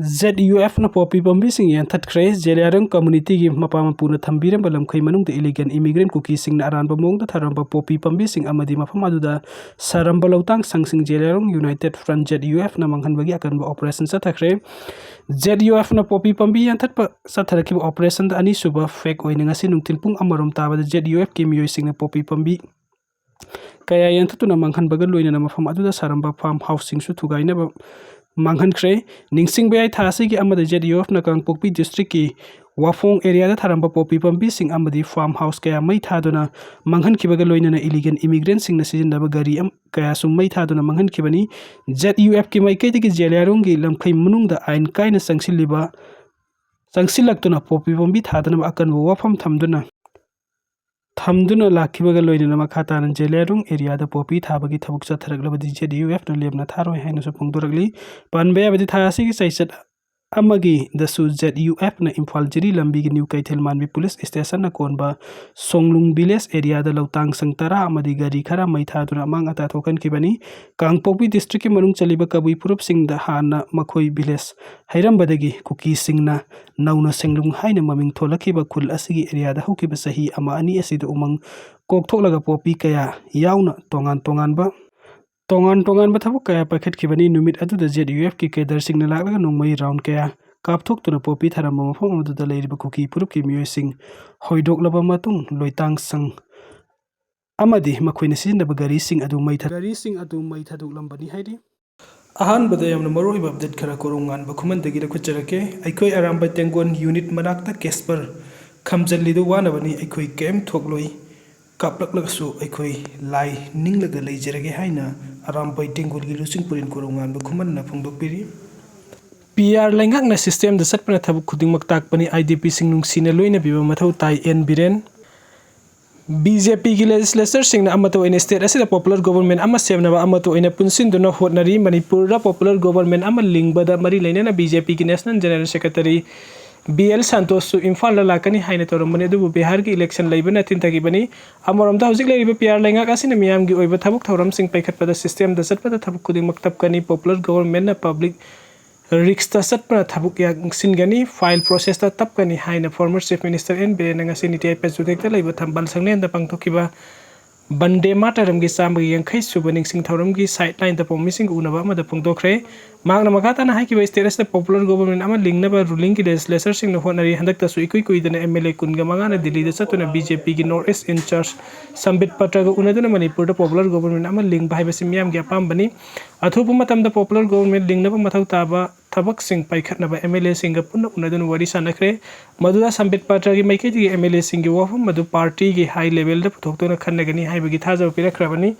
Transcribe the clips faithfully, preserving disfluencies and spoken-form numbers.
ZUFꯅ poppy ꯄꯥꯝꯕꯤꯁꯤꯡ ꯌꯥꯟꯊꯠꯈ꯭ꯔꯦ꯫ ꯖꯦꯂꯤꯌꯥꯡꯔꯣꯡ communityꯒꯤ ꯃꯄꯥ ꯃꯄꯨꯅ ꯊꯝꯕꯤꯔꯝꯕ ꯂꯝꯈꯩ ꯃꯅꯨꯡꯗ illegal immigrant ꯀꯨꯀꯤꯁꯤꯡꯅ ꯑꯔꯥꯟꯕ ꯃꯑꯣꯡꯗ ꯊꯥꯔꯝꯕ ꯄꯣꯄꯤ ꯄꯥꯝꯕꯤꯁꯤꯡ ꯑꯃꯗꯤ ꯃꯐꯝ ꯑꯗꯨꯗ ꯁꯥꯔꯝꯕ ꯂꯧꯇꯥꯡ ꯁꯪꯁꯤꯡ ꯖꯦꯂꯤꯌꯥꯡꯔꯣꯡ United Front, ZUFꯅ ꯃꯥꯡꯍꯟꯕꯒꯤ ꯑꯀꯟꯕ operation ꯆꯠꯊꯈ꯭ꯔꯦ꯫ ZUFꯅ ꯄꯣꯄꯤ ꯄꯥꯝꯕꯤ ꯌꯥꯟꯊꯠꯄ ꯆꯠꯊꯔꯛꯈꯤꯕ operationꯗ ꯑꯅꯤꯁꯨꯕ flag ꯑꯣꯏꯅ ꯉꯁꯤ ꯅꯨꯡꯊꯤꯜ ꯄꯨꯡ ꯑꯃꯔꯣꯝ ꯇꯥꯕꯗ ZUFꯀꯤ ꯃꯤꯑꯣꯏꯁꯤꯡꯅ ꯄꯣꯄꯤ ꯄꯥꯝꯕꯤ ꯀꯌꯥ ꯌꯥꯟꯊꯠꯇꯨꯅ ꯃꯥꯡꯍꯟꯕꯒ ꯂꯣꯏꯅꯅ ꯃꯐꯝ ꯑꯗꯨꯗ ꯁꯥꯔꯝꯕ farm houseꯁꯤꯡꯁꯨ ꯊꯨꯒꯥꯏꯅꯕ ꯃꯥꯡꯍꯟꯈ꯭ꯔꯦ꯫ ꯅꯤꯡꯁꯤꯡꯕ ꯌꯥꯏ, ꯊꯥ ꯑꯁꯤꯒꯤ ꯑꯃꯗ ZUFꯅ ꯀꯥꯡꯄꯣꯛꯄꯤ districtꯀꯤ ꯋꯥꯐꯣꯡ areaꯗ ꯊꯥꯔꯝꯕ ꯄꯣꯄꯤ ꯄꯥꯝꯕꯤꯁꯤꯡ ꯑꯃꯗꯤ farm house ꯀꯌꯥ ꯃꯩ ꯊꯥꯗꯨꯅ ꯃꯥꯡꯍꯟꯈꯤꯕꯒ ꯂꯣꯏꯅꯅ illegal immigrantꯁꯤꯡꯅ ꯁꯤꯖꯤꯟꯅꯕ ꯒꯥꯔꯤ ꯑꯃ, ꯀꯌꯥꯁꯨ ꯃꯩ ꯊꯥꯗꯨꯅ ꯃꯥꯡꯍꯟꯈꯤꯕꯅꯤ꯫ ZUFꯀꯤ ꯃꯥꯏꯀꯩꯗꯒꯤ ꯖꯦꯂꯤꯌꯥꯡꯔꯣꯡꯒꯤ ꯂꯝꯈꯩ ꯃꯅꯨꯡꯗ ꯑꯥꯏꯟ ꯀꯥꯏꯅ ꯆꯪꯁꯤꯜꯂꯤꯕ, ꯆꯪꯁꯤꯜꯂꯛꯇꯨꯅ ꯄꯣꯄꯤ ꯄꯥꯝꯕꯤ ꯊꯥꯗꯅꯕ ꯑꯀꯟꯕ ꯋꯥꯐꯝ ꯊꯝꯗꯨꯅ ꯊꯝꯗꯨꯅ ꯂꯥꯛꯈꯤꯕꯒ ꯂꯣꯏꯅꯅ ꯃꯈꯥ ꯇꯥꯅ ꯖꯦꯂꯤꯌꯥꯡꯔꯣꯡ areaꯗ ꯄꯣꯄꯤ ꯊꯥꯕꯒꯤ ꯊꯕꯛ ꯆꯠꯊꯔꯛꯂꯕꯗꯤ ZUFꯅ ꯂꯦꯝꯅ ꯊꯥꯔꯣꯏ ꯍꯥꯏꯅꯁꯨ ꯐꯣꯡꯗꯣꯔꯛꯂꯤ꯫ ꯄꯟꯕ ꯌꯥꯕꯗꯤ, ꯊꯥ ꯑꯁꯤꯒꯤ ꯆꯩꯆꯠ ꯑꯃꯒꯤꯗꯁꯨ ZUFꯅ ꯏꯝꯐꯥꯜ ꯖꯤꯔꯤ ꯂꯝꯕꯤꯒꯤ ꯅ꯭ꯌꯨ ꯀꯩꯊꯦꯜ ꯃꯥꯟꯕꯤ police stationꯅ ꯀꯣꯟꯕ ꯁꯣꯡꯂꯨꯡ village areaꯗ ꯂꯧꯇꯥꯡ ꯁꯪ ꯇꯔꯥ ꯑꯃꯗꯤ ꯒꯥꯔꯤ ꯈꯔ ꯃꯩ ꯊꯥꯗꯨꯅ ꯑꯃꯥꯡ ꯑꯇꯥ ꯊꯣꯛꯍꯟꯈꯤꯕꯅꯤ꯫ ꯀꯥꯡꯄꯣꯛꯄꯤ districtꯀꯤ ꯃꯅꯨꯡ ꯆꯜꯂꯤꯕ ꯀꯕꯨꯏ ꯐꯨꯔꯨꯞꯁꯤꯡꯗ ꯍꯥꯟꯅ ꯃꯈꯣꯏ village ꯍꯩꯔꯝꯕꯗꯒꯤ ꯀꯨꯀꯤꯁꯤꯡꯅ ꯅꯧꯅ ꯁꯦꯡꯂꯨꯡ ꯍꯥꯏꯅ ꯃꯃꯤꯡ ꯊꯣꯜꯂꯛꯈꯤꯕ ꯈꯨꯜ ꯑꯁꯤꯒꯤ areaꯗ ꯍꯧꯈꯤꯕ ꯆꯍꯤ ꯑꯃ ꯑꯅꯤ ꯑꯁꯤꯗ ꯎꯃꯪ ꯀꯣꯛꯊꯣꯛꯂꯒ ꯄꯣꯄꯤ ꯀꯌꯥ ꯌꯥꯎꯅ ꯇꯣꯉꯥꯟ ꯇꯣꯉꯥꯟꯕ, ꯇꯣꯉꯥꯟ ꯇꯣꯉꯥꯟꯕ ꯊꯕꯛ ꯀꯌꯥ ꯄꯥꯏꯈꯠꯈꯤꯕꯅꯤ꯫ ꯅꯨꯃꯤꯠ ꯑꯗꯨꯗ ZUFꯀꯤ cadreꯁꯤꯡꯅ ꯂꯥꯛꯂꯒ ꯅꯣꯡꯃꯩ round ꯀꯌꯥ ꯀꯥꯞꯊꯣꯛꯇꯨꯅ ꯄꯣꯄꯤ ꯊꯥꯔꯝꯕ ꯃꯐꯝ ꯑꯗꯨꯗ ꯂꯩꯔꯤꯕ ꯀꯨꯀꯤ ꯐꯨꯔꯨꯞꯀꯤ ꯃꯤꯑꯣꯏꯁꯤꯡ ꯍꯣꯏꯗꯣꯛꯂꯕ ꯃꯇꯨꯡ ꯂꯣꯏꯇꯥꯡ ꯁꯪ ꯑꯃꯗꯤ ꯃꯈꯣꯏꯅ ꯁꯤꯖꯤꯟꯅꯕ ꯒꯥꯔꯤꯁꯤꯡ ꯑꯗꯨ ꯃꯩ ꯊꯥ-, ꯒꯥꯔꯤꯁꯤꯡ ꯑꯗꯨ ꯃꯩ ꯊꯥꯗꯣꯛꯂꯝꯕꯅꯤ ꯍꯥꯏꯔꯤ꯫ ꯑꯍꯥꯟꯕꯗ ꯌꯥꯝꯅ ꯃꯔꯨꯑꯣꯏꯕ update ꯈꯔ ꯀꯣꯔꯣꯡ ꯉꯥꯟꯕ ꯈꯨꯃꯟꯗꯒꯤ ꯂꯧꯈꯠꯆꯔꯛꯀꯦ꯫ ꯑꯩꯈꯣꯏ ꯑꯔꯥꯝꯕꯥꯏ ꯇꯦꯡꯒꯣꯜ unit ꯃꯅꯥꯛꯇ ꯀꯦꯁꯄꯔ ꯈꯝꯖꯜꯂꯤꯗꯨ ꯋꯥꯅꯕꯅꯤ, ꯑꯩꯈꯣꯏ ꯀꯔꯤꯝ ꯊꯣꯛꯂꯣꯏ, ꯀꯥꯞꯂꯛꯂꯒꯁꯨ ꯑꯩꯈꯣꯏ ꯂꯥꯏ ꯅꯤꯡꯂꯒ ꯂꯩꯖꯔꯒꯦ ꯍꯥꯏꯅ ꯑꯔꯥꯝꯕꯥꯏ ꯇꯦꯡꯒꯣꯜꯒꯤ ꯂꯨꯆꯤꯡ ꯄꯨꯔꯦꯟ ꯀꯣꯔꯣꯡ ꯉꯥꯟꯕ ꯈꯨꯃꯟꯅ ꯐꯣꯡꯗꯣꯛꯄꯤꯔꯤ꯫ PR ꯂꯩꯉꯥꯛꯅ systemꯗ ꯆꯠꯄꯅ ꯊꯕꯛ ꯈꯨꯗꯤꯡꯃꯛ ꯇꯥꯛꯄꯅꯤ, IDPꯁꯤꯡ ꯅꯨꯡꯁꯤꯅ ꯂꯣꯏꯅꯕꯤꯕ ꯃꯊꯧ ꯇꯥꯏ, N ꯕꯤꯔꯦꯟ꯫ BJPꯒꯤ legislatureꯁꯤꯡꯅ ꯑꯃꯠꯇ ꯑꯣꯏꯅ state ꯑꯁꯤꯗ popular government ꯑꯃ ꯁꯦꯝꯅꯕ ꯑꯃꯠꯇ ꯑꯣꯏꯅ ꯄꯨꯟꯁꯤꯟꯗꯨꯅ ꯍꯣꯠꯅꯔꯤ꯫ ꯃꯅꯤꯄꯨꯔꯗ popular government ꯑꯃ ꯂꯤꯡꯕꯗ ꯃꯔꯤ ꯂꯩꯅꯅ BJPꯒꯤ national general secretary B L ꯁꯟꯇꯣꯁꯁꯨ ꯏꯝꯐꯥꯜꯗ ꯂꯥꯛꯀꯅꯤ ꯍꯥꯏꯅ ꯇꯧꯔꯝꯕꯅꯤ, ꯑꯗꯨꯕꯨ ꯕꯤꯍꯥꯔꯒꯤ election ꯂꯩꯕꯅ ꯊꯤꯟꯊꯈꯤꯕꯅꯤ꯫ ꯑꯃꯔꯣꯝꯗ ꯍꯧꯖꯤꯛ ꯂꯩꯔꯤꯕ PR ꯂꯩꯉꯥꯛ ꯑꯁꯤꯅ ꯃꯤꯌꯥꯝꯒꯤ ꯑꯣꯏꯕ ꯊꯕꯛ ꯊꯧꯔꯝꯁꯤꯡ ꯄꯥꯏꯈꯠꯄꯗ systemꯗ ꯆꯠꯄꯗ ꯊꯕꯛ ꯈꯨꯗꯤꯡꯃꯛ ꯇꯞꯀꯅꯤ꯫ Popular governmentꯅ public ꯔꯤꯛꯁꯇ ꯆꯠꯄꯅ ꯊꯕꯛ ꯌꯥꯡꯁꯤꯟꯒꯅꯤ, ꯐꯥꯏꯜ ꯄ꯭ꯔꯣꯁꯦꯁꯇ ꯇꯞꯀꯅꯤ ꯍꯥꯏꯅ ꯐꯣꯔꯃꯔ ꯆꯤꯐ ꯃꯤꯅꯤꯁꯇꯔ ꯑꯦꯟ ꯕꯤꯔꯦꯟꯅ ꯉꯁꯤ ꯅꯤꯇꯤ ꯑꯥꯌꯣꯒ ꯄꯦꯆꯨꯗꯦꯛꯇ ꯂꯩꯕ ꯊꯝꯕꯥꯜ ꯁꯪꯂꯦꯟꯗ ꯄꯥꯡꯊꯣꯛꯈꯤꯕ ꯕꯟꯗꯦ ꯃꯥꯇꯔꯝꯒꯤ ꯆꯥꯝꯃꯒꯤ ꯌꯥꯡꯈꯩ ꯁꯨꯕ ꯅꯤꯡꯁꯤꯡ ꯊꯧꯔꯝꯒꯤ ꯁꯥꯏꯠ ꯂꯥꯏꯟꯗ ꯄꯥꯎꯃꯤꯁꯤꯡꯒ ꯎꯅꯕ ꯑꯃꯗ ꯐꯣꯡꯗꯣꯛꯈ꯭ꯔꯦ꯫ ꯃꯍꯥꯛꯅ ꯃꯈꯥ ꯇꯥꯅ ꯍꯥꯏꯈꯤꯕ, ꯁ꯭ꯇꯦꯠ ꯑꯁꯤꯗ ꯄꯣꯄꯨꯂꯔ ꯒꯣꯕꯔꯃꯦꯟ ꯑꯃ ꯂꯤꯡꯅꯕ ꯔꯨꯂꯤꯡꯒꯤ ꯂꯦꯖꯤꯁꯂꯦꯆꯔꯁꯤꯡꯅ ꯍꯣꯠꯅꯔꯤ꯫ ꯍꯟꯗꯛꯇꯁꯨ ꯏꯀꯨꯏ ꯀꯨꯏꯗꯅ ꯑꯦꯝ ꯑꯦꯜ ꯑꯦ ꯀꯨꯟꯒ ꯃꯉꯥꯅ ꯗꯤꯜꯂꯤꯗ ꯆꯠꯇꯨꯅ ꯕꯤ ꯖꯦ ꯄꯤꯒꯤ ꯅꯣꯔꯠ ꯏꯁ ꯏꯟꯆꯥꯔꯖ ꯁꯝꯕꯤꯠ ꯄꯇ꯭ꯔꯒ ꯎꯅꯗꯨꯅ ꯃꯅꯤꯄꯨꯔꯗ ꯄꯣꯄꯨꯂꯔ ꯒꯣꯕꯔꯃꯦꯟ ꯑꯃ ꯂꯤꯡꯕ ꯍꯥꯏꯕꯁꯤ ꯃꯤꯌꯥꯝꯒꯤ ꯑꯄꯥꯝꯕꯅꯤ꯫ ꯑꯊꯨꯕ ꯃꯇꯝꯗ ꯄꯣꯄꯨꯂꯔ ꯒꯣꯕꯔꯃꯦꯟ ꯂꯤꯡꯅꯕ ꯃꯊꯧ ꯇꯥꯕ ꯊꯕꯛꯁꯤꯡ ꯄꯥꯏꯈꯠꯅꯕ ꯑꯦꯝ ꯑꯦꯜ ꯑꯦꯁꯤꯡꯒ ꯄꯨꯟꯅ ꯎꯅꯗꯨꯅ ꯋꯥꯔꯤ ꯁꯥꯟꯅꯈ꯭ꯔꯦ꯫ ꯃꯗꯨꯗ ꯁꯝꯕꯤꯠ ꯄꯇ꯭ꯔꯒꯤ ꯃꯥꯏꯀꯩꯗꯒꯤ ꯑꯦꯝ ꯑꯦꯜ ꯑꯦꯁꯤꯡꯒꯤ ꯋꯥꯐꯝ ꯑꯗꯨ ꯄꯥꯔꯇꯤꯒꯤ ꯍꯥꯏ ꯂꯦꯚꯦꯜꯗ ꯄꯨꯊꯣꯛꯇꯨꯅ ꯈꯟꯅꯒꯅꯤ ꯍꯥꯏꯕꯒꯤ ꯊꯥꯖꯕ ꯄꯤꯔꯛꯈ꯭ꯔꯕꯅꯤ꯫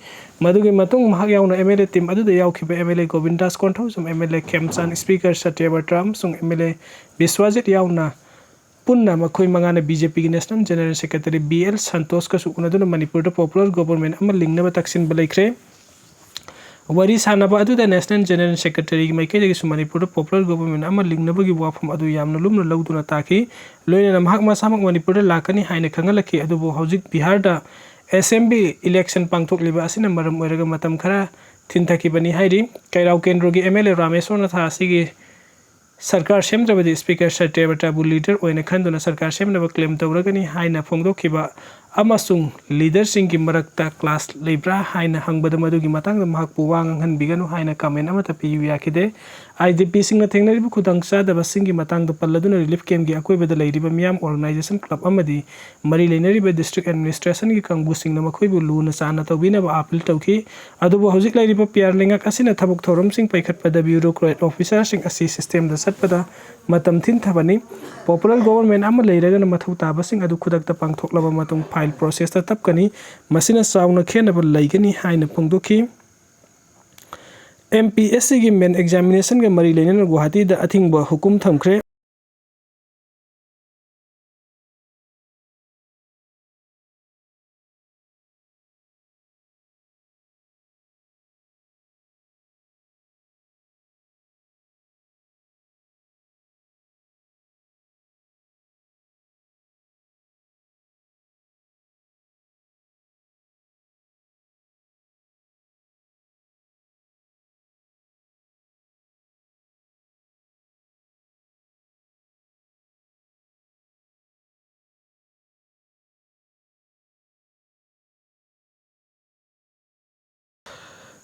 ꯃꯗꯨꯒꯤ ꯃꯇꯨꯡ ꯃꯍꯥꯛ ꯌꯥꯎꯅ ꯑꯦꯝ ꯑꯦꯜ ꯑꯦ ꯇꯤꯝ ꯑꯗꯨꯗ ꯌꯥꯎꯈꯤꯕ M L A Gobindas Konthoujam, M L A Khemchand, speaker Satyabrata ꯑꯃꯁꯨꯡ ꯑꯦꯝ ꯑꯦꯜ ꯑꯦ ꯕꯤꯁ꯭ꯋꯥꯖꯤꯠ ꯌꯥꯎꯅ ꯄꯨꯟꯅ ꯃꯈꯣꯏ ꯃꯉꯥꯅ ꯕꯤ ꯖꯦ ꯄꯤꯒꯤ national general secretary B L ꯁꯟꯇꯣꯁꯀꯁꯨ ꯎꯅꯗꯨꯅ ꯃꯅꯤꯄꯨꯔꯗ ꯄꯣꯄꯨꯂꯔ ꯒꯣꯕꯔꯃꯦꯟ ꯑꯃ ꯂꯤꯡꯅꯕ ꯇꯛꯁꯤꯟꯕ ꯂꯩꯈ꯭ꯔꯦ꯫ ꯋꯥꯔꯤ ꯁꯥꯟꯅꯕ ꯑꯗꯨꯗ ꯅꯦꯁꯅꯦꯜ ꯖꯦꯅꯔꯦꯜ ꯁꯦꯀ꯭ꯔꯦꯇꯔꯤꯒꯤ ꯃꯥꯏꯀꯩꯗꯒꯤꯁꯨ ꯃꯅꯤꯄꯨꯔꯗ ꯄꯣꯄꯨꯂꯔ ꯒꯣꯕꯔꯃꯦꯟ ꯑꯃ ꯂꯤꯡꯅꯕꯒꯤ ꯋꯥꯐꯝ ꯑꯗꯨ ꯌꯥꯝꯅ ꯂꯨꯝꯅ ꯂꯧꯗꯨꯅ ꯇꯥꯈꯤ꯫ ꯂꯣꯏꯅꯅ ꯃꯍꯥꯛ ꯃꯁꯥꯃꯛ ꯃꯅꯤꯄꯨꯔꯗ ꯂꯥꯛꯀꯅꯤ ꯍꯥꯏꯅ ꯈꯪꯍꯜꯂꯛꯈꯤ, ꯑꯗꯨꯕꯨ ꯍꯧꯖꯤꯛ ꯕꯤꯍꯥꯔꯗ ꯑꯦꯁꯦꯝꯕ꯭ꯂꯤ ꯏꯂꯦꯛꯁꯟ ꯄꯥꯡꯊꯣꯛꯂꯤꯕ ꯑꯁꯤꯅ ꯃꯔꯝ ꯑꯣꯏꯔꯒ ꯃꯇꯝ ꯈꯔ ꯊꯤꯟꯊꯈꯤꯕꯅꯤ ꯍꯥꯏꯔꯤ꯫ ꯀꯩꯔꯥꯎ ꯀꯦꯟꯗ꯭ꯔꯣꯒꯤ ꯑꯦꯝ ꯑꯦꯜ ꯑꯦ ꯔꯥꯃꯦꯁꯣꯔꯅ ꯊꯥ ꯑꯁꯤꯒꯤ ꯁꯔꯀꯥꯔ ꯁꯦꯝꯗ꯭ꯔꯕꯗꯤ ꯁ꯭ꯄꯤꯀꯔ ꯁꯇ꯭ꯌꯕ꯭ꯔꯇꯕꯨ ꯂꯤꯗꯔ ꯑꯣꯏꯅ ꯈꯟꯗꯨꯅ ꯁꯔꯀꯥꯔ ꯁꯦꯝꯅꯕ ꯀ꯭ꯂꯦꯝ ꯇꯧꯔꯒꯅꯤ ꯍꯥꯏꯅ ꯐꯣꯡꯗꯣꯛꯈꯤꯕ ꯑꯃꯁꯨꯡ ꯂꯤꯗꯔꯁꯤꯡꯒꯤ ꯃꯔꯛꯇ ꯀ꯭ꯂꯥꯁ ꯂꯩꯕ꯭ꯔꯥ ꯍꯥꯏꯅ ꯍꯪꯕꯗ ꯃꯗꯨꯒꯤ ꯃꯇꯥꯡꯗ ꯃꯍꯥꯛꯄꯨ ꯋꯥ ꯉꯥꯡꯍꯟꯕꯤꯒꯅꯨ ꯍꯥꯏꯅ ꯀꯃꯦꯟ ꯑꯃꯠꯇ ꯄꯤꯕ ꯌꯥꯈꯤꯗꯦ꯫ ꯑꯥꯏ ꯗꯤ ꯄꯤꯁꯤꯡꯅ ꯊꯦꯡꯅꯔꯤꯕ ꯈꯨꯗꯣꯡꯆꯥꯗꯕꯁꯤꯡꯒꯤ ꯃꯇꯥꯡꯗ ꯄꯜꯂꯗꯨꯅ ꯔꯤꯂꯤꯐ ꯀꯦꯝꯞꯀꯤ ꯑꯀꯣꯏꯕꯗ ꯂꯩꯔꯤꯕ ꯃꯤꯌꯥꯝ, ꯑꯣꯔꯒꯅꯥꯏꯖꯦꯁꯟ, ꯀ꯭ꯂꯕ ꯑꯃꯗꯤ ꯃꯔꯤ ꯂꯩꯅꯔꯤꯕ ꯗꯤꯁꯇ꯭ꯔꯤꯛ ꯑꯦꯗꯃꯤꯅꯤꯁꯇ꯭ꯔꯦꯁꯟꯒꯤ ꯀꯥꯡꯕꯨꯁꯤꯡꯅ ꯃꯈꯣꯏꯕꯨ ꯂꯨꯅ ꯆꯥꯟꯅ ꯇꯧꯕꯤꯅꯕ ꯑꯥꯄꯤꯜ ꯇꯧꯈꯤ꯫ ꯑꯗꯨꯕꯨ ꯍꯧꯖꯤꯛ ꯂꯩꯔꯤꯕ ꯄꯤ ꯑꯥꯔ ꯂꯩꯉꯥꯛ ꯑꯁꯤꯅ ꯊꯕꯛ ꯊꯧꯔꯝꯁꯤꯡ ꯄꯥꯏꯈꯠꯄꯗ ꯕ꯭ꯌꯨꯔꯣꯀ꯭ꯔꯦꯠ ꯑꯣꯐꯤꯁꯥꯔꯁꯤꯡ ꯑꯁꯤ ꯁꯤꯁꯇꯦꯝꯗ ꯆꯠꯄꯗ ꯃꯇꯝ ꯊꯤꯟꯊꯕꯅꯤ꯫ ꯄꯣꯄꯨꯂꯔ ꯒꯣꯕꯔꯃꯦꯟ ꯑꯃ ꯂꯩꯔꯒꯅ ꯃꯊꯧ ꯇꯥꯕꯁꯤꯡ ꯑꯗꯨ ꯈꯨꯗꯛꯇ ꯄꯥꯡꯊꯣꯛꯂꯕ ꯃꯇꯨꯡ ꯐꯥꯏꯜ ꯄ꯭ꯔꯣꯁꯦꯁꯇ ꯇꯞꯀꯅꯤ꯫ ꯃꯁꯤꯅ ꯆꯥꯎꯅ ꯈꯦꯟꯅꯕ ꯂꯩꯒꯅꯤ ꯍꯥꯏꯅ ꯐꯣꯡꯗꯣꯛꯈꯤ꯫ ꯑꯦꯝ ꯄꯤ ꯑꯦꯁ ꯁꯤꯒꯤ ꯃꯦꯟ ꯑꯦꯛꯖꯥꯃꯤꯅꯦꯁꯟꯒ ꯃꯔꯤ ꯂꯩꯅꯅ ꯒꯨꯋꯥꯍꯥꯇꯤꯗ ꯑꯊꯤꯡꯕ ꯍꯨꯀꯨꯝ ꯊꯝꯈ꯭ꯔꯦ꯫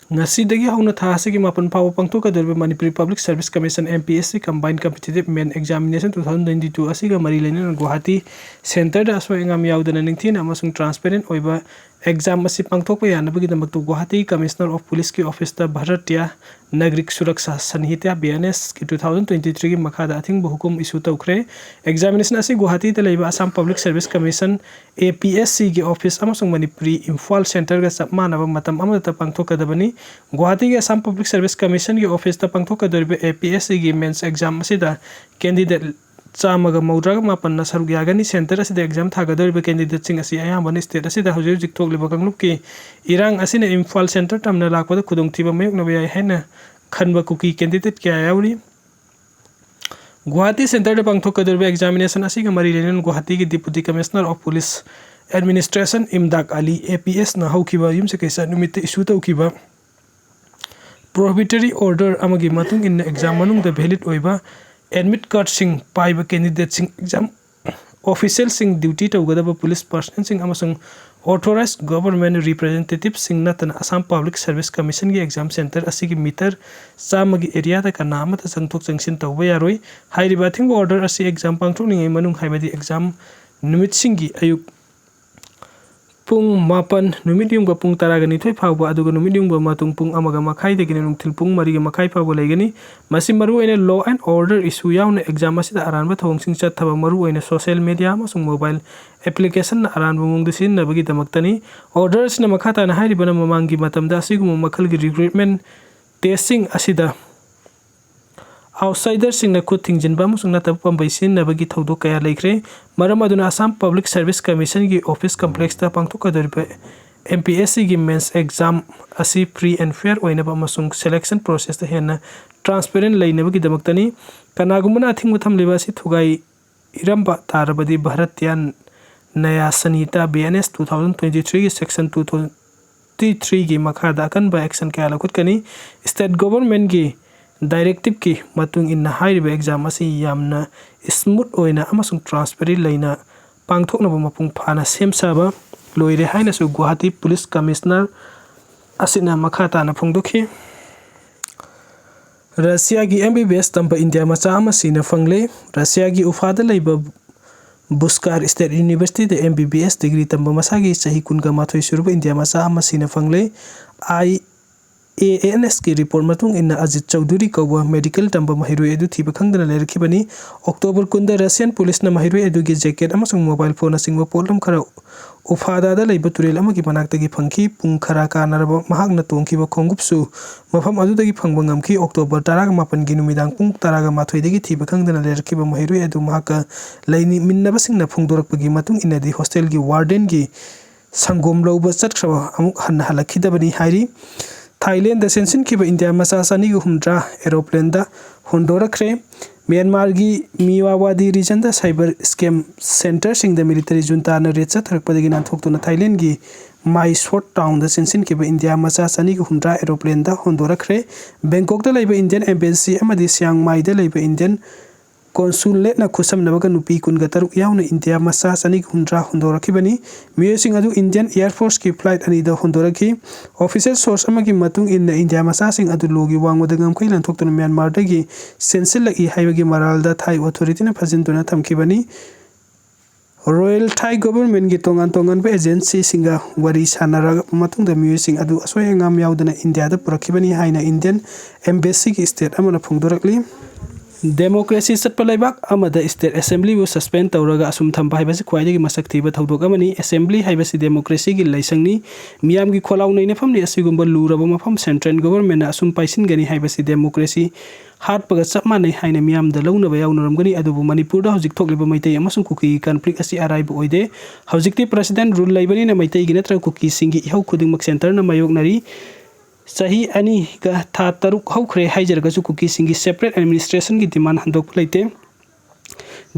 ꯉꯁꯤꯗꯒꯤ ꯍꯧꯅ ꯊꯥ ꯑꯁꯤꯒꯤ ꯃꯥꯄꯟ ꯐꯥꯎꯕ ꯄꯥꯡꯊꯣꯛꯀꯗꯧꯔꯤꯕ Manipuri public service commission, M P S C, combined competitive main examination two thousand twenty two ꯑꯁꯤꯒ ꯃꯔꯤ ꯂꯩꯅꯅ ꯒꯨꯋꯥꯍꯥꯇꯤ ꯁꯦꯟꯇꯔꯗ ꯑꯁꯣꯏ ꯑꯉꯥꯝ ꯌꯥꯎꯗꯅ ꯅꯤꯡꯊꯤꯅ ꯑꯃꯁꯨꯡ ꯇ꯭ꯔꯥꯟꯁꯄꯦꯔꯦꯟ ꯑꯣꯏꯕ ꯑꯦꯛꯖꯥꯝ ꯑꯁꯤ ꯄꯥꯡꯊꯣꯛꯄ ꯌꯥꯅꯕꯒꯤꯗꯃꯛꯇ ꯒꯨꯋꯥꯍꯥꯇꯤ ꯀꯃꯤꯁꯅꯔ ꯑꯣꯐ ꯄꯨꯂꯤꯁꯀꯤ ꯑꯣꯐꯤꯁꯇ Bharatiya ꯅꯥꯒꯔꯤꯛ Suraksha ꯁꯟꯍꯤꯇꯥ, B N S, ꯀꯤ two thousand twenty three ꯒꯤ ꯃꯈꯥꯗ ꯑꯊꯤꯡꯕ ꯍꯨꯀꯨꯝ ꯏꯁꯨ ꯇꯧꯈ꯭ꯔꯦ꯫ ꯑꯦꯛꯖꯥꯃꯤꯅꯦꯁꯟ ꯑꯁꯤ ꯒꯨꯋꯥꯍꯥꯇꯤꯗ ꯂꯩꯕ Assam public service commission, A P S C, ꯒꯤ ꯑꯣꯐꯤꯁ ꯑꯃꯁꯨꯡ ꯃꯅꯤꯄꯨꯔꯤ ꯏꯝꯐꯥꯜ ꯁꯦꯟꯇꯔꯒ ꯆꯞ ꯃꯥꯟꯅꯕ ꯃꯇꯝ ꯑꯃꯗꯇ ꯄꯥꯡꯊꯣꯛꯀꯗꯕꯅꯤ꯫ ꯒꯨꯋꯥꯍꯥꯇꯤꯒꯤ ꯑꯁꯥꯝ ꯄꯕ꯭ꯂꯤꯛ ꯁꯔꯚꯤꯁ ꯀꯃꯤꯁꯟꯒꯤ ꯑꯣꯐꯤꯁꯇ ꯄꯥꯡꯊꯣꯛꯀꯗꯧꯔꯤꯕ A P S C ꯒꯤ ꯃꯦꯟꯁ ꯑꯦꯛꯖꯥꯝ ꯑꯁꯤꯗ ꯀꯦꯟꯗꯤꯗꯦꯠ ꯆꯥꯝꯃꯒ ꯃꯧꯗ꯭ꯔꯥꯒ ꯃꯥꯄꯟꯅ ꯁꯔꯨꯛ ꯌꯥꯒꯅꯤ꯫ ꯁꯦꯟꯇꯔ ꯑꯁꯤꯗ ꯑꯦꯛꯖꯥꯝ ꯊꯥꯒꯗꯧꯔꯤꯕ ꯀꯦꯟꯗꯤꯗꯦꯠꯁꯤꯡ ꯑꯁꯤ ꯑꯌꯥꯝꯕꯅ ꯁ꯭ꯇꯦꯠ ꯑꯁꯤꯗ ꯍꯧꯖꯤꯛ ꯍꯧꯖꯤꯛ ꯊꯣꯛꯂꯤꯕ ꯀꯥꯡꯂꯨꯞꯀꯤ ꯏꯔꯥꯡ ꯑꯁꯤꯅ ꯏꯝꯐꯥꯜ ꯁꯦꯟꯇꯔ ꯇꯝꯅ ꯂꯥꯛꯄꯗ ꯈꯨꯗꯣꯡꯊꯤꯕ ꯃꯥꯌꯣꯛꯅꯕ ꯌꯥꯏ ꯍꯥꯏꯅ ꯈꯟꯕ ꯀꯨꯀꯤ ꯀꯦꯟꯗꯤꯗꯦꯠ ꯀꯌꯥ ꯌꯥꯎꯔꯤ꯫ ꯒꯨꯋꯥꯍꯥꯇꯤ ꯁꯦꯟꯇꯔꯗ ꯄꯥꯡꯊꯣꯛꯀꯗꯧꯔꯤꯕ ꯑꯦꯛꯖꯥꯃꯤꯅꯦꯁꯟ ꯑꯁꯤꯒ ꯃꯔꯤ ꯂꯩꯅꯅ ꯒꯨꯋꯥꯍꯥꯇꯤꯒꯤ Deputy Commissioner of Police Administration ꯏꯝꯗꯥꯛ Ali, A P S, ꯅ ꯍꯧꯈꯤꯕ ꯌꯨꯝꯁꯀꯩꯁ ꯅꯨꯃꯤꯠꯇ ꯏꯁꯨ ꯇꯧꯈꯤꯕ ꯄ꯭ꯔꯣꯍꯤꯕꯤꯇꯔꯤ ꯑꯣꯔꯗꯔ ꯑꯃꯒꯤ ꯃꯇꯨꯡ ꯏꯟꯅ ꯑꯦꯛꯖꯥꯝ ꯃꯅꯨꯡꯗ ꯚꯦꯂꯤꯗ ꯑꯣꯏꯕ ꯑꯦꯗꯃꯤꯠ ꯀꯥꯔꯗꯁꯤꯡ ꯄꯥꯏꯕ ꯀꯦꯟꯗꯤꯗꯦꯠꯁꯤꯡ, ꯑꯦꯛꯖꯥꯝ ꯑꯣꯐꯤꯁꯤꯌꯦꯜꯁꯤꯡ, ꯗ꯭ꯌꯨꯇꯤ ꯇꯧꯒꯗꯕ ꯄꯨꯂꯤꯁ ꯄꯥꯔꯁꯅꯦꯜꯁꯤꯡ ꯑꯃꯁꯨꯡ ꯑꯣꯊꯣꯔꯥꯏꯖ ꯒꯚꯔꯟꯃꯦꯟꯠ ꯔꯤꯄ꯭ꯔꯖꯦꯟꯇꯦꯇꯤꯚꯁꯤꯡ ꯅꯠꯇꯅ ꯑꯁꯥꯝ ꯄꯕ꯭ꯂꯤꯛ ꯁꯔꯚꯤꯁ ꯀꯃꯤꯁꯟꯒꯤ ꯑꯦꯛꯖꯥꯝ ꯁꯦꯟꯇꯔ ꯑꯁꯤꯒꯤ ꯃꯤꯇꯔ ꯆꯥꯝꯃꯒꯤ ꯑꯦꯔꯤꯌꯥꯗ ꯀꯅꯥ ꯑꯃꯠꯇ ꯆꯪꯊꯣꯛ ꯆꯪꯁꯤꯟ ꯇꯧꯕ ꯌꯥꯔꯣꯏ꯫ ꯍꯥꯏꯔꯤꯕ ꯑꯊꯤꯡꯕ ꯑꯣꯔꯗꯔ ꯑꯁꯤ ꯑꯦꯛꯖꯥꯝ ꯄꯥꯡꯊꯣꯛꯂꯤꯉꯩ ꯃꯅꯨꯡ, ꯍꯥꯏꯕꯗꯤ ꯑꯦꯛꯖꯥꯝ ꯅꯨꯃꯤꯠꯁꯤꯡꯒꯤ ꯑꯌꯨꯛ ꯄꯨꯡ ꯃꯥꯄꯟ, ꯅꯨꯃꯤꯠ ꯌꯨꯡꯕ ꯄꯨꯡ ꯇꯔꯥꯒ ꯅꯤꯊꯣꯏ ꯐꯥꯎꯕ, ꯑꯗꯨꯒ ꯅꯨꯃꯤꯠ ꯌꯨꯡꯕ ꯃꯇꯨꯡ ꯄꯨꯡ ꯑꯃꯒ ꯃꯈꯥꯏꯗꯒꯤꯅ ꯅꯨꯡꯊꯤꯜ ꯄꯨꯡ ꯃꯔꯤꯒ ꯃꯈꯥꯏ ꯐꯥꯎꯕ ꯂꯩꯒꯅꯤ꯫ ꯃꯁꯤ ꯃꯔꯨꯑꯣꯏꯅ law and order issue ꯌꯥꯎꯅ ꯑꯦꯛꯖꯥꯝ ꯑꯁꯤꯗ ꯑꯔꯥꯟꯕ ꯊꯧꯑꯣꯡꯁꯤꯡ ꯆꯠꯊꯕ, ꯃꯔꯨꯑꯣꯏꯅ social media ꯑꯃꯁꯨꯡ mobile applicationꯅ ꯑꯔꯥꯟꯕ ꯃꯑꯣꯡꯗ ꯁꯤꯖꯤꯟꯅꯕꯒꯤꯗꯃꯛꯇꯅꯤ꯫ ꯑꯣꯔꯗꯔ ꯑꯁꯤꯅ ꯃꯈꯥ ꯇꯥꯅ ꯍꯥꯏꯔꯤꯕꯅ ꯃꯃꯥꯡꯒꯤ ꯃꯇꯝꯗ ꯑꯁꯤꯒꯨꯝꯕ ꯃꯈꯜꯒꯤ recruitment testꯁꯤꯡ ꯑꯁꯤꯗ ꯑꯥꯎꯠꯁꯥꯏꯗꯔꯁꯤꯡꯅ ꯈꯨꯠ ꯊꯤꯡꯖꯤꯟꯕ ꯑꯃꯁꯨꯡ ꯅꯠꯇꯕ ꯄꯥꯝꯕꯩ ꯁꯤꯖꯤꯟꯅꯕꯒꯤ ꯊꯧꯗꯣꯛ ꯀꯌꯥ ꯂꯩꯈ꯭ꯔꯦ꯫ ꯃꯔꯝ ꯑꯗꯨꯅ ꯑꯁꯥꯝ ꯄꯕ꯭ꯂꯤꯛ ꯁꯔꯚꯤꯁ ꯀꯃꯤꯁꯟꯒꯤ ꯑꯣꯐꯤꯁ ꯀꯝꯄ꯭ꯂꯦꯛꯁꯇ ꯄꯥꯡꯊꯣꯛꯀꯗꯧꯔꯤꯕ M P S Cꯒꯤ ꯃꯦꯟꯁ ꯑꯦꯛꯖꯥꯝ ꯑꯁꯤ free and fair ꯑꯣꯏꯅꯕ ꯑꯃꯁꯨꯡ selection processꯇ ꯍꯦꯟꯅ transparent ꯂꯩꯅꯕꯒꯤꯗꯃꯛꯇꯅꯤ꯫ ꯀꯅꯥꯒꯨꯝꯕꯅ ꯑꯊꯤꯡꯕ ꯊꯝꯂꯤꯕ ꯑꯁꯤ ꯊꯨꯒꯥꯏ ꯏꯔꯝꯕ ꯇꯥꯔꯕꯗꯤ ꯚꯥꯔꯇꯤꯌꯥꯟ ꯅꯌꯥ ꯁꯅꯤꯇꯥ, B N S, two thousand twenty threeꯒꯤ section two twenty threeꯒꯤ ꯃꯈꯥꯗ ꯑꯀꯟꯕ action ꯀꯌꯥ ꯂꯧꯈꯠꯀꯅꯤ꯫ State governmentꯀꯤ directiveꯀꯤ ꯃꯇꯨꯡ ꯏꯟꯅ ꯍꯥꯏꯔꯤꯕ ꯑꯦꯛꯖꯥꯝ ꯑꯁꯤ ꯌꯥꯝꯅ smooth ꯑꯣꯏꯅ ꯑꯃꯁꯨꯡ transparent ꯂꯩꯅ ꯄꯥꯡꯊꯣꯛꯅꯕ ꯃꯄꯨꯡ ꯐꯥꯅ ꯁꯦꯝ ꯁꯥꯕ ꯂꯣꯏꯔꯦ ꯍꯥꯏꯅꯁꯨ ꯒꯨꯋꯥꯍꯥꯇꯤ ꯄꯨꯂꯤꯁ ꯀꯃꯤꯁꯅꯔ ꯑꯁꯤꯅ ꯃꯈꯥ ꯇꯥꯅ ꯐꯣꯡꯗꯣꯛꯈꯤ꯫ ꯔꯁꯤꯌꯥꯒꯤ M B B S ꯇꯝꯕ ꯏꯟꯗꯤꯌꯥ ꯃꯆꯥ ꯑꯃ ꯁꯤꯅ ꯐꯪꯂꯦ꯫ ꯔꯁꯤꯌꯥꯒꯤ ꯎꯐꯥꯗ ꯂꯩꯕ ꯕꯨꯁꯀꯥꯔ ꯁ꯭ꯇꯦꯠ ꯌꯨꯅꯤꯚꯔꯁꯤꯇꯤꯗ M B B S degree ꯇꯝꯕ ꯃꯁꯥꯒꯤ ꯆꯍꯤ ꯀꯨꯟꯒ ꯃꯥꯊꯣꯏ ꯁꯨꯔꯕ ꯏꯟꯗꯤꯌꯥ ꯃꯆꯥ ꯑꯃ ꯁꯤꯅ ꯐꯪꯂꯦ꯫ I A N S ꯀꯤ ꯔꯤꯄꯣꯔꯠ ꯃꯇꯨꯡ ꯏꯟꯅ, ꯑꯖꯤꯠ ꯆꯧꯙꯨꯔꯤ ꯀꯧꯕ ꯃꯦꯗꯤꯀꯦꯜ ꯇꯝꯕ ꯃꯍꯩꯔꯣꯏ ꯑꯗꯨ ꯊꯤꯕ ꯈꯪꯗꯅ ꯂꯩꯔꯛꯈꯤꯕꯅꯤ꯫ ꯑꯣꯛꯇꯣꯕꯔ ꯀꯨꯟꯗ ꯔꯁꯤꯌꯥꯟ ꯄꯨꯂꯤꯁꯅ ꯃꯍꯩꯔꯣꯏ ꯑꯗꯨꯒꯤ ꯖꯦꯀꯦꯠ ꯑꯃꯁꯨꯡ ꯃꯣꯕꯥꯏꯜ ꯐꯣꯟꯅꯆꯤꯡꯕ ꯄꯣꯠꯂꯝ ꯈꯔ ꯎꯐꯥꯗꯥꯗ ꯂꯩꯕ ꯇꯨꯔꯦꯜ ꯑꯃꯒꯤ ꯃꯅꯥꯛꯇꯒꯤ ꯐꯪꯈꯤ꯫ ꯄꯨꯡ ꯈꯔ ꯀꯥꯟꯅꯔꯕ ꯃꯍꯥꯛꯅ ꯇꯣꯡꯈꯤꯕ ꯈꯣꯡꯎꯞꯁꯨ ꯃꯐꯝ ꯑꯗꯨꯗꯒꯤ ꯐꯪꯕ ꯉꯝꯈꯤ꯫ ꯑꯣꯛꯇꯣꯕꯔ ꯇꯔꯥꯒ ꯃꯥꯄꯟꯒꯤ ꯅꯨꯃꯤꯗꯥꯡ ꯄꯨꯡ ꯇꯔꯥꯒ ꯃꯥꯊꯣꯏꯗꯒꯤ ꯊꯤꯕ ꯈꯪꯗꯅ ꯂꯩꯔꯛꯈꯤꯕ ꯃꯍꯩꯔꯣꯏ ꯑꯗꯨ ꯃꯍꯥꯛꯀ ꯂꯩꯃꯤꯟꯅꯕꯁꯤꯡꯅ ꯐꯣꯡꯗꯣꯔꯛꯄꯒꯤ ꯃꯇꯨꯡ ꯏꯟꯅꯗꯤ ꯍꯣꯁꯇꯦꯜꯒꯤ ꯋꯥꯔꯗꯦꯟꯒꯤ ꯁꯪꯒꯣꯝ ꯂꯧꯕ ꯆꯠꯈ꯭ꯔꯕ ꯑꯃꯨꯛ ꯍꯟꯅ ꯍꯜꯂꯛꯈꯤꯗꯕꯅꯤ ꯍꯥꯏꯔꯤ꯫ ꯊꯥꯏꯂꯦꯟꯗ ꯆꯦꯟꯁꯤꯟꯈꯤꯕ ꯏꯟꯗꯤꯌꯥ ꯃꯆꯥ ꯆꯅꯤꯒ ꯍꯨꯝꯗ꯭ꯔꯥ ꯑꯦꯔꯣꯄ꯭ꯂꯦꯟꯗ ꯍꯣꯟꯗꯣꯔꯛꯈ꯭ꯔꯦ꯫ ꯃ꯭ꯌꯥꯟꯃꯥꯔꯒꯤ ꯃꯤꯋꯥꯋꯥꯗꯤ ꯔꯤꯖꯟꯗ ꯁꯥꯏꯕꯔ ꯁ꯭ꯀꯦꯝ ꯁꯦꯟꯇꯔꯁꯤꯡꯗ ꯃꯤꯂꯤꯇꯔꯤ ꯖꯨꯟꯇꯥꯅ ꯔꯦꯗ ꯆꯠꯊꯔꯛꯄꯗꯒꯤ ꯅꯥꯟꯊꯣꯛꯇꯨꯅ ꯊꯥꯏꯂꯦꯟꯒꯤ ꯃꯥꯏꯁꯣꯠ ꯇꯥꯎꯟꯗ ꯆꯦꯟꯁꯤꯟꯈꯤꯕ ꯏꯟꯗꯤꯌꯥ ꯃꯆꯥ ꯆꯅꯤꯒ ꯍꯨꯝꯗ꯭ꯔꯥ ꯑꯦꯔꯣꯄ꯭ꯂꯦꯟꯗ ꯍꯣꯟꯗꯣꯔꯛꯈ꯭ꯔꯦ꯫ ꯕꯦꯡꯀꯣꯛꯇ ꯂꯩꯕ ꯏꯟꯗꯤꯌꯟ ꯑꯦꯝꯕꯦꯁꯤ ꯑꯃꯗꯤ ꯁꯤꯌꯥꯡꯃꯥꯏꯗ ꯂꯩꯕ ꯏꯟꯗꯤꯌꯟ ꯀꯣꯟꯁꯨꯂꯦꯠꯅ ꯈꯨꯠꯁꯝꯅꯕꯒ ꯅꯨꯄꯤ ꯀꯨꯟꯒ ꯇꯔꯨꯛ ꯌꯥꯎꯅ ꯏꯟꯗꯤꯌꯥ ꯃꯆꯥ ꯆꯅꯤꯒ ꯍꯨꯝꯗ꯭ꯔꯥ ꯍꯣꯟꯗꯣꯔꯛꯈꯤꯕꯅꯤ꯫ ꯃꯤꯑꯣꯏꯁꯤꯡ ꯑꯗꯨ ꯏꯟꯗꯤꯌꯟ ꯑꯦꯌꯔ ꯐꯣꯔꯁꯀꯤ ꯐ꯭ꯂꯥꯏꯠ ꯑꯅꯤꯗ ꯍꯣꯟꯗꯣꯔꯛꯈꯤ꯫ ꯑꯣꯐꯤꯁꯤꯌꯦꯜ ꯁꯣꯔꯁ ꯑꯃꯒꯤ ꯃꯇꯨꯡ ꯏꯟꯅ, ꯏꯟꯗꯤꯌꯥ ꯃꯆꯥꯁꯤꯡ ꯑꯗꯨ ꯂꯣꯒꯤ ꯋꯥꯡꯃꯗ ꯉꯝꯈꯩ ꯂꯥꯟꯊꯣꯛꯇꯨꯅ ꯃ꯭ꯌꯥꯟꯃꯥꯔꯗꯒꯤ ꯆꯦꯟꯁꯤꯜꯂꯛꯏ ꯍꯥꯏꯕꯒꯤ ꯃꯔꯥꯜꯗ ꯊꯥꯏ ꯑꯣꯊꯣꯔꯤꯇꯤꯅ ꯐꯥꯖꯤꯟꯗꯨꯅ ꯊꯝꯈꯤꯕꯅꯤ꯫ ꯔꯣꯌꯦꯜ ꯊꯥꯏ ꯒꯣꯚꯔꯟꯃꯦꯟꯠꯀꯤ ꯇꯣꯉꯥꯟ ꯇꯣꯉꯥꯟꯕ ꯑꯦꯖꯦꯟꯁꯤꯁꯤꯡꯒ ꯋꯥꯔꯤ ꯁꯥꯟꯅꯔꯕ ꯃꯇꯨꯡꯗ ꯃꯤꯑꯣꯏꯁꯤꯡ ꯑꯗꯨ ꯑꯁꯣꯏ ꯑꯉꯥꯝ ꯌꯥꯎꯗꯅ ꯏꯟꯗꯤꯌꯥꯗ ꯄꯨꯔꯛꯈꯤꯕꯅꯤ ꯍꯥꯏꯅ ꯏꯟꯗꯤꯌꯟ ꯑꯦꯝꯕꯦꯁꯤꯒꯤ ꯁ꯭ꯇꯦꯠ ꯑꯃꯅ ꯐꯣꯡꯗꯣꯔꯛꯂꯤ꯫ ꯗꯦꯃꯣꯀ꯭ꯔꯦꯁꯤ ꯆꯠꯄ ꯂꯩꯕꯥꯛ ꯑꯃꯗ ꯁ꯭ꯇꯦꯠ ꯑꯦꯁꯦꯝꯕ꯭ꯂꯤꯕꯨ ꯁꯁꯄꯦꯟ ꯇꯧꯔꯒ ꯑꯁꯨꯝ ꯊꯝꯕ ꯍꯥꯏꯕꯁꯤ ꯈ꯭ꯋꯥꯏꯗꯒꯤ ꯃꯁꯛ ꯊꯤꯕ ꯊꯧꯗꯣꯛ ꯑꯃꯅꯤ꯫ ꯑꯦꯁꯦꯝꯕ꯭ꯂꯤ ꯍꯥꯏꯕꯁꯤ ꯗꯦꯃꯣꯀ꯭ꯔꯦꯁꯤꯒꯤ ꯂꯩꯁꯪꯅꯤ꯫ ꯃꯤꯌꯥꯝꯒꯤ ꯈꯣꯜꯂꯥꯎ ꯅꯩꯅꯐꯝꯅꯤ꯫ ꯑꯁꯤꯒꯨꯝꯕ ꯂꯨꯔꯕ ꯃꯐꯝ ꯁꯦꯟꯇ꯭ꯔꯦꯜ ꯒꯣꯚꯔꯟꯃꯦꯟꯠꯅ ꯑꯁꯨꯝ ꯄꯥꯏꯁꯤꯟꯒꯅꯤ ꯍꯥꯏꯕꯁꯤ ꯗꯦꯃꯣꯀ꯭ꯔꯦꯁꯤ ꯍꯥꯠꯄꯒ ꯆꯞ ꯃꯥꯟꯅꯩ ꯍꯥꯏꯅ ꯃꯤꯌꯥꯝꯗ ꯂꯧꯅꯕ ꯌꯥꯎꯅꯔꯝꯒꯅꯤ꯫ ꯑꯗꯨꯕꯨ ꯃꯅꯤꯄꯨꯔꯗ ꯍꯧꯖꯤꯛ ꯊꯣꯛꯂꯤꯕ ꯃꯩꯇꯩ ꯑꯃꯁꯨꯡ ꯀꯨꯀꯤꯒꯤ ꯀꯟꯐ꯭ꯂꯤꯛ ꯑꯁꯤ ꯑꯔꯥꯏꯕ ꯑꯣꯏꯗꯦ꯫ ꯍꯧꯖꯤꯛꯇꯤ ꯄ꯭ꯔꯁꯤꯗꯦꯟꯠ ꯔꯨꯜ ꯂꯩꯕꯅꯤꯅ ꯃꯩꯇꯩꯒꯤ ꯅꯠꯇ꯭ꯔꯒ ꯀꯨꯀꯤꯁꯤꯡꯒꯤ ꯏꯍꯧ ꯈꯨꯗꯤꯡꯃꯛ ꯁꯦꯟꯇꯔꯅ ꯃꯥꯌꯣꯛꯅꯔꯤ꯫ ꯆꯍꯤ ꯑꯅꯤꯒ ꯊꯥ ꯇꯔꯨꯛ ꯍꯧꯈ꯭ꯔꯦ ꯍꯥꯏꯖꯔꯒꯁꯨ ꯀꯨꯀꯤꯁꯤꯡꯒꯤ ꯁꯦꯄꯔꯦꯠ ꯑꯦꯗꯃꯤꯅꯤꯁꯇ꯭ꯔꯦꯁꯟꯒꯤ ꯗꯤꯃꯥꯟ ꯍꯟꯗꯣꯛꯄ ꯂꯩꯇꯦ꯫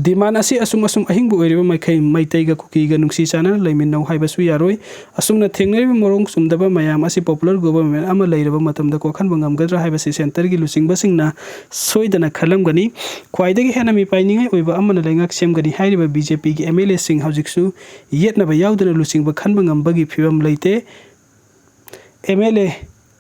ꯗꯤꯃꯥꯟ ꯑꯁꯤ ꯑꯁꯨꯝ ꯑꯁꯨꯝ ꯑꯍꯤꯡꯕ ꯑꯣꯏꯔꯤꯕ ꯃꯈꯩ ꯃꯩꯇꯩꯒ ꯀꯨꯀꯤꯒ ꯅꯨꯡꯁꯤ ꯆꯥꯟꯅꯅ ꯂꯩꯃꯤꯟꯅꯧ ꯍꯥꯏꯕꯁꯨ ꯌꯥꯔꯣꯏ꯫ ꯑꯁꯨꯝꯅ ꯊꯦꯡꯅꯔꯤꯕ ꯃꯑꯣꯡ ꯆꯨꯝꯗꯕ ꯃꯌꯥꯝ ꯑꯁꯤ ꯄꯣꯄꯨꯂꯔ ꯒꯣꯚꯔꯟꯃꯦꯟꯠ ꯑꯃ ꯂꯩꯔꯕ ꯃꯇꯝꯗ ꯀꯣꯛꯍꯟꯕ ꯉꯝꯒꯗ꯭ꯔꯥ ꯍꯥꯏꯕꯁꯤ ꯁꯦꯟꯇꯔꯒꯤ ꯂꯨꯆꯤꯡꯕꯁꯤꯡꯅ ꯁꯣꯏꯗꯅ ꯈꯜꯂꯝꯒꯅꯤ꯫ ꯈ꯭ꯋꯥꯏꯗꯒꯤ ꯍꯦꯟꯅ ꯃꯤꯄꯥꯏꯅꯤꯡꯉꯥꯏ ꯑꯣꯏꯕ ꯑꯃꯅ ꯂꯩꯉꯥꯛ ꯁꯦꯝꯒꯅꯤ ꯍꯥꯏꯔꯤꯕ ꯕꯤ ꯖꯦ ꯄꯤꯒꯤ ꯑꯦꯝ ꯑꯦꯜ ꯑꯦꯁꯤꯡ ꯍꯧꯖꯤꯛꯁꯨ ꯌꯦꯠꯅꯕ ꯌꯥꯎꯗꯅ ꯂꯨꯆꯤꯡꯕ ꯈꯟꯕ ꯉꯝꯕꯒꯤ ꯐꯤꯕꯝ ꯂꯩꯇꯦ꯫ ꯑꯦꯝ ꯑꯦꯜ ꯑꯦ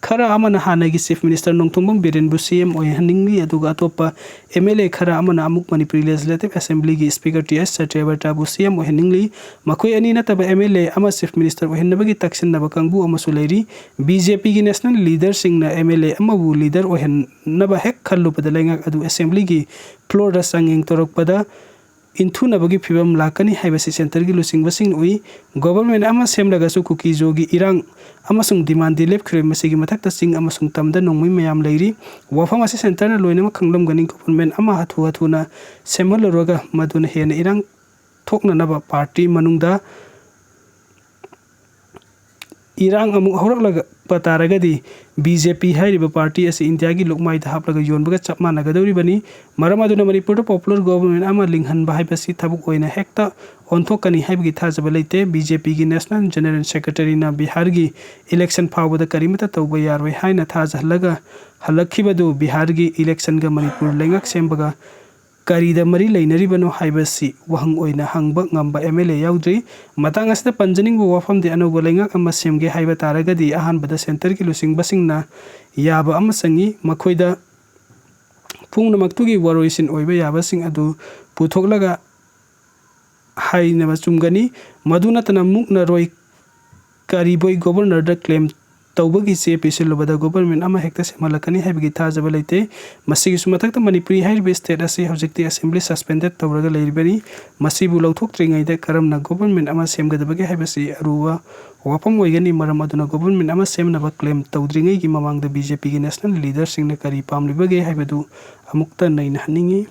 ꯈꯔ ꯑꯃꯅ ꯍꯥꯟꯅꯒꯤ Chief Minister ꯅꯣꯡꯊꯣꯝꯕꯝ ꯕꯤꯔꯦꯟꯕꯨ ꯁꯤ ꯑꯦꯝ ꯑꯣꯏꯍꯟꯅꯤꯡꯂꯤ, ꯑꯗꯨꯒ ꯑꯇꯣꯞꯄ ꯑꯦꯝ ꯑꯦꯜ ꯑꯦ ꯈꯔ ꯑꯃꯅ ꯑꯃꯨꯛ ꯃꯅꯤꯄꯨꯔꯤ Legislative Assemblyꯒꯤ Speaker ꯇꯤ ꯑꯩꯆ ꯁꯇ꯭ꯌꯕ꯭ꯔꯇꯕꯨ ꯁꯤ ꯑꯦꯝ ꯑꯣꯏꯍꯟꯅꯤꯡꯂꯤ꯫ ꯃꯈꯣꯏ ꯑꯅꯤ ꯅꯠꯇꯕ ꯑꯦꯝ ꯑꯦꯜ ꯑꯦ ꯑꯃ Chief Minister ꯑꯣꯏꯍꯟꯅꯕꯒꯤ ꯇꯛꯁꯤꯟꯅꯕ ꯀꯥꯡꯕꯨ ꯑꯃꯁꯨ ꯂꯩꯔꯤ꯫ ꯕꯤ ꯖꯦ ꯄꯤꯒꯤ National Leaderꯁꯤꯡꯅ ꯑꯦꯝ ꯑꯦꯜ ꯑꯦ ꯑꯃꯕꯨ leader ꯑꯣꯏꯍꯟꯅꯕ ꯍꯦꯛ ꯈꯜꯂꯨꯕꯗ ꯂꯩꯉꯥꯛ ꯑꯗꯨ Assemblyꯒꯤ floorꯗ ꯆꯥꯡꯌꯦꯡ ꯇꯧꯔꯛꯄꯗ ꯏꯟꯊꯨꯅꯕꯒꯤ ꯐꯤꯕꯝ ꯂꯥꯛꯀꯅꯤ ꯍꯥꯏꯕꯁꯤ centreꯒꯤ ꯂꯨꯆꯤꯡꯕꯁꯤꯡꯅ ꯎꯏ꯫ Government ꯑꯃ ꯁꯦꯝꯂꯒꯁꯨ ꯀꯨꯀꯤ-ꯖꯣꯒꯤ ꯏꯔꯥꯡ ꯑꯃꯁꯨꯡ demand ꯗꯤ ꯂꯦꯞꯈꯤꯔꯣꯏ꯫ ꯃꯁꯤꯒꯤ ꯃꯊꯛꯇ ꯆꯤꯡ ꯑꯃꯁꯨꯡ ꯇꯝꯗ ꯅꯣꯡꯃꯩ ꯃꯌꯥꯝ ꯂꯩꯔꯤ꯫ ꯋꯥꯐꯝ ꯑꯁꯤ centreꯅ ꯂꯣꯏꯅꯃꯛ ꯈꯪꯂꯝꯒꯅꯤ꯫ Government ꯑꯃ ꯍꯥꯊꯨ ꯍꯥꯊꯨꯅ ꯁꯦꯝꯍꯜꯂꯨꯔꯒ ꯃꯗꯨꯅ ꯍꯦꯟꯅ ꯏꯔꯥꯡ ꯊꯣꯛꯅꯅꯕ party ꯃꯅꯨꯡꯗ ꯏꯔꯥꯡ ꯑꯃꯨꯛ ꯍꯧꯔꯛꯂꯛꯄ ꯇꯥꯔꯒꯗꯤ ꯕꯤ ꯖꯦ ꯄꯤ ꯍꯥꯏꯔꯤꯕ party ꯑꯁꯤ ꯏꯟꯗꯤꯌꯥꯒꯤ ꯂꯨꯛꯃꯥꯏꯗ ꯍꯥꯞꯂꯒ ꯌꯣꯟꯕꯒ ꯆꯞ ꯃꯥꯟꯅꯒꯗꯧꯔꯤꯕꯅꯤ꯫ ꯃꯔꯝ ꯑꯗꯨꯅ ꯃꯅꯤꯄꯨꯔꯗ popular government ꯑꯃ ꯂꯤꯡꯍꯟꯕ ꯍꯥꯏꯕꯁꯤ ꯊꯕꯛ ꯑꯣꯏꯅ ꯍꯦꯛꯇ ꯑꯣꯟꯊꯣꯛꯀꯅꯤ ꯍꯥꯏꯕꯒꯤ ꯊꯥꯖꯕ ꯂꯩꯇꯦ꯫ ꯕꯤ ꯖꯦ ꯄꯤꯒꯤ National General Secretaryꯅ ꯕꯤꯍꯥꯔꯒꯤ election ꯐꯥꯎꯕꯗ ꯀꯔꯤꯃꯠꯇ ꯇꯧꯕ ꯌꯥꯔꯣꯏ ꯍꯥꯏꯅ ꯊꯥꯖꯍꯜꯂꯒ ꯍꯜꯂꯛꯈꯤꯕꯗꯨ ꯕꯤꯍꯥꯔꯒꯤ electionꯒ ꯃꯅꯤꯄꯨꯔ ꯂꯩꯉꯥꯛ ꯁꯦꯝꯕꯒ ꯀꯔꯤꯗ ꯃꯔꯤ ꯂꯩꯅꯔꯤꯕꯅꯣ ꯍꯥꯏꯕꯁꯤ ꯋꯥꯍꯪ ꯑꯣꯏꯅ ꯍꯪꯕ ꯉꯝꯕ ꯑꯦꯝ ꯑꯦꯜ ꯑꯦ ꯌꯥꯎꯗ꯭ꯔꯤ꯫ ꯃꯇꯥꯡ ꯑꯁꯤꯗ ꯄꯟꯖꯅꯤꯡꯕ ꯋꯥꯐꯝꯗꯤ, ꯑꯅꯧꯕ ꯂꯩꯉꯥꯛ ꯑꯃ ꯁꯦꯝꯒꯦ ꯍꯥꯏꯕ ꯇꯥꯔꯒꯗꯤ ꯑꯍꯥꯟꯕꯗ centreꯒꯤ ꯂꯨꯆꯤꯡꯕꯁꯤꯡꯅ ꯌꯥꯕ ꯑꯃ ꯆꯪꯏ꯫ ꯃꯈꯣꯏꯗ ꯄꯨꯝꯅꯃꯛꯇꯨꯒꯤ ꯋꯥꯔꯣꯏꯁꯤꯟ ꯑꯣꯏꯕ ꯌꯥꯕꯁꯤꯡ ꯑꯗꯨ ꯄꯨꯊꯣꯛꯂꯒ ꯍꯥꯏꯅꯕ ꯆꯨꯝꯒꯅꯤ꯫ ꯃꯗꯨ ꯅꯠꯇꯅ ꯃꯨꯛꯅꯔꯣꯏ ꯀꯔꯤꯕꯣꯏ Governorꯗ claim ꯇꯧꯕꯒꯤ ꯆꯦ ꯄꯤꯁꯤꯜꯂꯨꯕꯗ government ꯑꯃ ꯍꯦꯛꯇ ꯁꯦꯝꯍꯜꯂꯛꯀꯅꯤ ꯍꯥꯏꯕꯒꯤ ꯊꯥꯖꯕ ꯂꯩꯇꯦ꯫ ꯃꯁꯤꯒꯤꯁꯨ ꯃꯊꯛꯇ ꯃꯅꯤꯄꯨꯔꯤ ꯍꯥꯏꯔꯤꯕ state ꯑꯁꯤ ꯍꯧꯖꯤꯛꯇꯤ Assembly suspended ꯇꯧꯔꯒ ꯂꯩꯔꯤꯕꯅꯤ꯫ ꯃꯁꯤꯕꯨ ꯂꯧꯊꯣꯛꯇ꯭ꯔꯤꯉꯩꯗ ꯀꯔꯝꯅ government ꯑꯃ ꯁꯦꯝꯒꯗꯕꯒꯦ ꯍꯥꯏꯕꯁꯤ ꯑꯔꯨꯕ ꯋꯥꯐꯝ ꯑꯣꯏꯒꯅꯤ꯫ ꯃꯔꯝ ꯑꯗꯨꯅ government ꯑꯃ ꯁꯦꯝꯅꯕ claim ꯇꯧꯗ꯭ꯔꯤꯉꯩꯒꯤ ꯃꯃꯥꯡꯗ ꯕꯤ ꯖꯦ ꯄꯤꯒꯤ National Leaderꯁꯤꯡꯅ ꯀꯔꯤ ꯄꯥꯝꯂꯤꯕꯒꯦ ꯍꯥꯏꯕꯗꯨ ꯑꯃꯨꯛꯇ ꯅꯩꯅꯍꯟꯅꯤꯡꯏ꯫